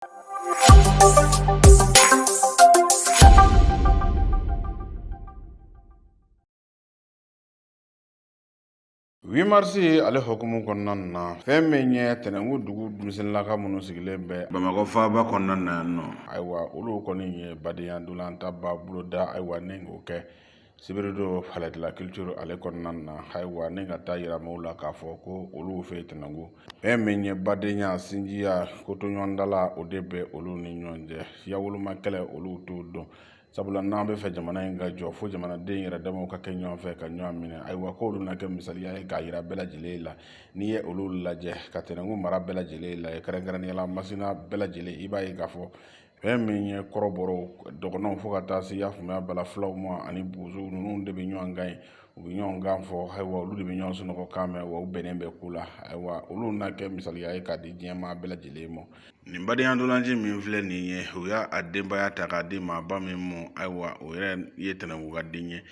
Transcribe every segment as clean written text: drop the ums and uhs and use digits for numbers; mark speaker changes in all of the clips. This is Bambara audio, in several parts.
Speaker 1: 8 mars ale hukumu kɔnɔna na, fɛn min ye Tɛnɛnku dugu denmisɛnninlaka minnu sigilen bɛ Bamakɔ faaba kɔnɔna na yan nɔ, ayiwa, olu kɔni ye badenya ntolantaba boloda. Ayiwa, ni k'o kɛ sibiridon Palais de la Culture ale kɔnɔna na. Ayiwa, ni ka taa yira maaw la k'a fɔ ko olu fɛ Tɛnɛnku, fɛn min ye badenya, sinjiya, kotoɲɔgɔndala, o de bɛ olu ni ɲɔgɔn cɛ. Siyawoloma kɛlɛ, olu t'o dɔn, sabula n'an bɛ fɛ jamana in ka jɔ, fo jamanaden yɛrɛ damaw ka kɛ ɲɔgɔn fɛ ka ɲɔgɔn minɛ. Ayiwa, k'olu na kɛ misaliya ye k'a yira bɛɛ lajɛlen la. N'i ye olu lajɛ ka Tɛnɛnku mara bɛɛ lajɛlen lajɛ, kɛrɛnkɛrɛnnenya la Masina bɛɛ lajɛlen, i b'a ye k'a fɔ fɛn min ye kɔrɔbɔrɔw, dɔgɔnɔw, fo ka taa se y'a faamuya bala fulaw ma ani bozow, ninnu de bɛ ɲɔgɔn kan ye, u bɛ ɲɔgɔn kan fɔ. Ayiwa, olu de bɛ ɲɔgɔn sunɔgɔ kan mɛn, wa u bɛnnen bɛ ko la. Ayiwa, olu na kɛ misaliya ye k'a di diɲɛ maa bɛɛ lajɛlen ma. Nin badenya ntolanci min filɛ nin ye, u y'a denbaya ta k'a di maaba min ma, ayiwa, o yɛrɛ ye Tɛnɛnku ka den ye.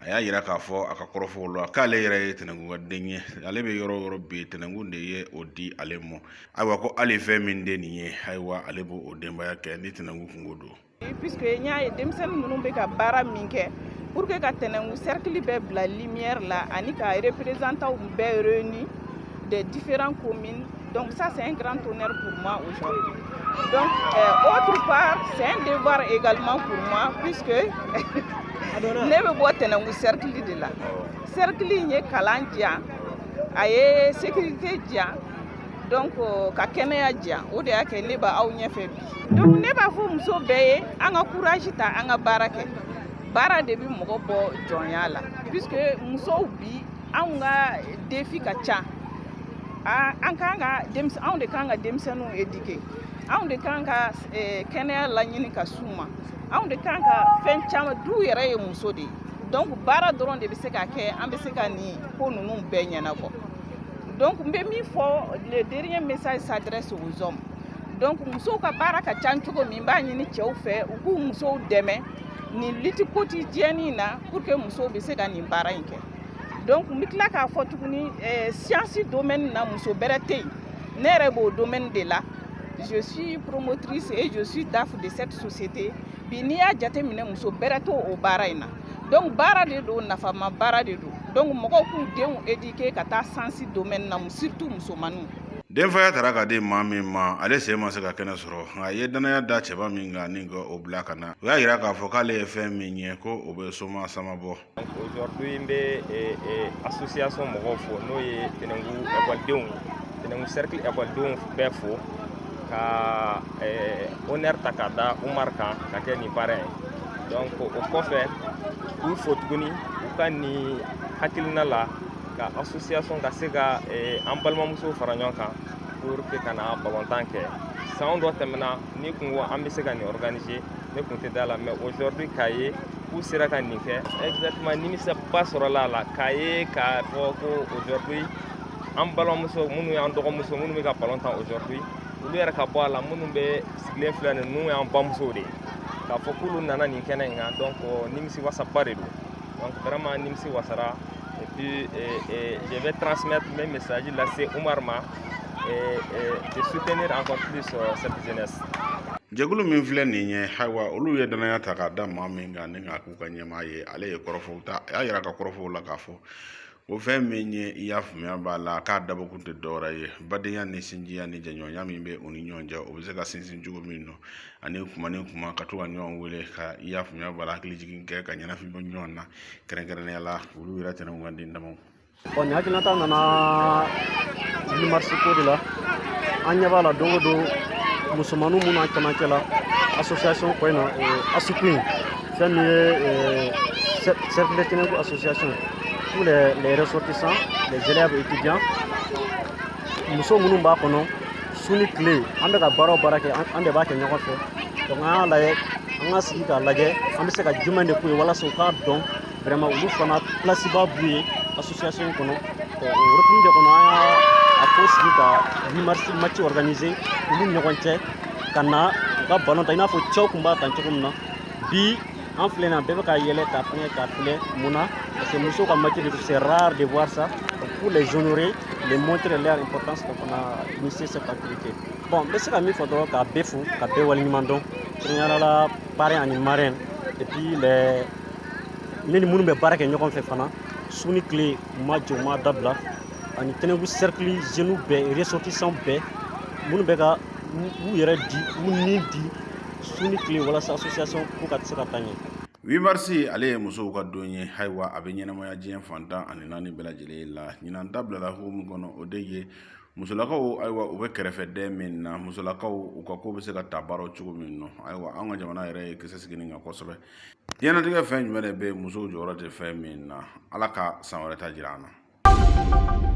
Speaker 1: A y'a yira k'a fɔ a ka kɔrɔfɔw la k'ale yɛrɛ ye Tɛnɛnku ka den ye. Ale bɛ yɔrɔ o yɔrɔ bi, Tɛnɛnku de ye o di ale ma. Ayiwa, ko hali fɛn min den nin ye, ayiwa, ale b'o o denbaya kɛ ni Tɛnɛnku kungo don.
Speaker 2: Puisque n y'a ye denmisɛnnin ninnu bɛ ka baara min kɛ pour que ka Tɛnɛnku cercle bɛɛ bila lumière la ani ka représentants bɛɛ réunis des différentes communes, donc ça, c'est un grand honneur pour moi aujourd'hui. Donc autre part, c'est un devoir également pour moi, puisque ne bɛ bɔ Tɛnɛnku cercle de la. Cercle in ye kalan diyan, a ye sécurité diyan, donc ka kɛnɛya diyan. O de y'a kɛ ne b'aw ɲɛfɛ bi. Donc ne b'a fɔ muso bɛɛ ye, an ka courage ta, an ka baara kɛ. Baara de bɛ mɔgɔ bɔ jɔnya la, puisque musow bi, anw ka défi ka ca. An kan ka denmisɛn, anw de kan ka denmisɛnninw éduquer, anw de kan ka kɛnɛya laɲini ka s'u ma, anw de kan ka fɛn caman. Du yɛrɛ ye muso de ye. Donc baara dɔrɔn de bɛ se ka kɛ an bɛ se ka nin ko ninnu bɛɛ ɲɛnabɔ. Donc n bɛ min fɔ, le dernier message s'adresse aux hommes. Donc musow ka baara ka ca cogo min, n b'a ɲini cɛw fɛ, u k'u musow dɛmɛ nin lutte quotidienne in na pour que musow bɛ se ka nin baara in kɛ. Donc n bɛ tila k'a fɔ tuguni, science domaine na, muso bɛrɛ tɛ yen. Ne yɛrɛ b'o domaine de la, je suis promotrice et je suis DAF de cette société. Bi, n'i y'a jateminɛ, muso bɛrɛ t'o o baara in na. Donc baara de don, nafama baara de don. Donc mɔgɔw k'u denw éduquer ka taa science domaine na, surtout musomaninw.
Speaker 1: Denfaya tara ka di maa min ma, ale sen ma se ka kɛnɛ sɔrɔ, nka a ye danaya da cɛba min kan ni ka o bila ka na, o y'a yira k'a fɔ k'ale ye fɛn min ye, ko o bɛ soma sama bɔ.
Speaker 3: Aujourd'hui, n bɛ association mɔgɔw fo, n'o ye Tɛnɛnku ekɔlidenw, Tɛnɛnku cercle ekɔlidenw bɛɛ fo, ka honneur ta k'a da Umar kan ka kɛ nin baara ye. Donc o kɔfɛ, k'u fo tuguni u ka nin hakilina la ka association ka se ka an balimamusow fara ɲɔgɔn kan pour que ka na balontan kɛ. San dɔ tɛmɛna, ni kun ko an bɛ se ka nin organiser, ne kun tɛ da la, mais aujourd'hui, k'a ye k'u sera ka nin kɛ, exactement, nimisaba sɔrɔla a la k'a ye k'a fɔ ko aujourd'hui, an balimamuso minnu y'an dɔgɔmuso minnu bɛ ka balon tan aujourd'hui, olu yɛrɛ ka bɔ a la, minnu bɛ sigilen filɛ nin, ninnu y'an bamusow de ye, k'a fɔ k'olu nana nin kɛnɛ in kan. Donc nimisi wasaba de don. Donc vraiment, nimisi wasara. Et puis et je vais transmettre mes messages lase Umar ma et de soutenir encore plus cette jeunesse.
Speaker 1: Jɛkulu min filɛ nin ye, ayiwa, olu ye danaya ta k'a da maa min kan ni k'a k'u ka ɲɛmaa ye, ale ye kɔrɔfɔw ta. A y'a yira ka kɔrɔfɔw la k'a fɔ ko fɛn min ye, i y'a faamuya b'a la, k'a dabɔkun tɛ dɔwɛrɛ ye, badenya ni sinjiya ni jɛɲɔgɔnya min bɛ u ni ɲɔgɔn cɛ, o bɛ se ka sinsin cogo min nɔ, ani kuma ni kuma ka to ka ɲɔgɔn wele ka, i y'a faamuya b'a la, hakili jigin kɛ ka ɲɛnafin bɔ ɲɔgɔn na, kɛrɛnkɛrɛnnenya la olu yɛrɛ tɛnɛnw ka den damaw.
Speaker 4: Ɔ, nin hakilinata nana 8 mars ko de la. An ɲɛ b'a la, don o don, musomaninw minnu an cɛmancɛ la association kɔ in na, ASUCU in, fɛn min ye cercle de Tɛnɛnku association, tous les ressortissants, les élèves, étudiants, muso minnu b'a kɔnɔ, su ni tile, an bɛ ka baara o baara kɛ, an de b'a kɛ ɲɔgɔn fɛ. Donc an y'a lajɛ, an ka sigi k'a lajɛ, an bɛ se ka jumɛn de k'u ye walasa u k'a dɔn vraiment olu fana place ba b'u ye association in kɔnɔ. O hukumu de kɔnɔ, an y'a a ko sigi ka 8 mars match organiser olu ni ɲɔgɔn cɛ, ka na u ka ballon ta i n'a fɔ cɛw tun b'a tan cogo min na. Bi, an filɛ nin, bɛɛ bɛ ka yɛlɛ ka fɛngɛ ka filɛ. Mun na? Parce que musow ka match de, c'est rare de voir ça. Donc pour les honorer, les montrer leur importance, donc on a initié cette activité. Bon, n bɛ se ka min fɔ dɔrɔn, k'a bɛɛ fo, ka bɛɛ waleɲuman dɔn, kɛrɛnkɛrɛnnenya la parrain ani marraine, et puis les ne ni minnu bɛ baara kɛ ɲɔgɔn fɛ fana, su ni tile u ma jɔ, u ma dabila, ani Tɛnɛnku cercle jeunes bɛɛ, ressortissants bɛɛ, minnu bɛ ka u yɛrɛ di, u ni di su ni tile walasa association ko ka se ka taa ɲɛ.
Speaker 1: 8 mars, ale ye musow ka don ye. Ayiwa, a bɛ ɲɛnamaya diɲɛ fantan ani naani bɛɛ lajɛlen la. Ɲinan ta bilala hukumu kɔnɔ, o de ye musolakaw, ayiwa, u bɛ kɛrɛfɛdɛn min na, musolakaw u ka ko bɛ se ka ta baaraw cogo min nɔ. Ayiwa, an ka jamana yɛrɛ ye kisɛ sigi nin kan kosɛbɛ. Diɲɛlatigɛ fɛn jumɛn de bɛ musow jɔyɔrɔ tɛ fɛn min na? Ala ka san wɛrɛ ta jira an na.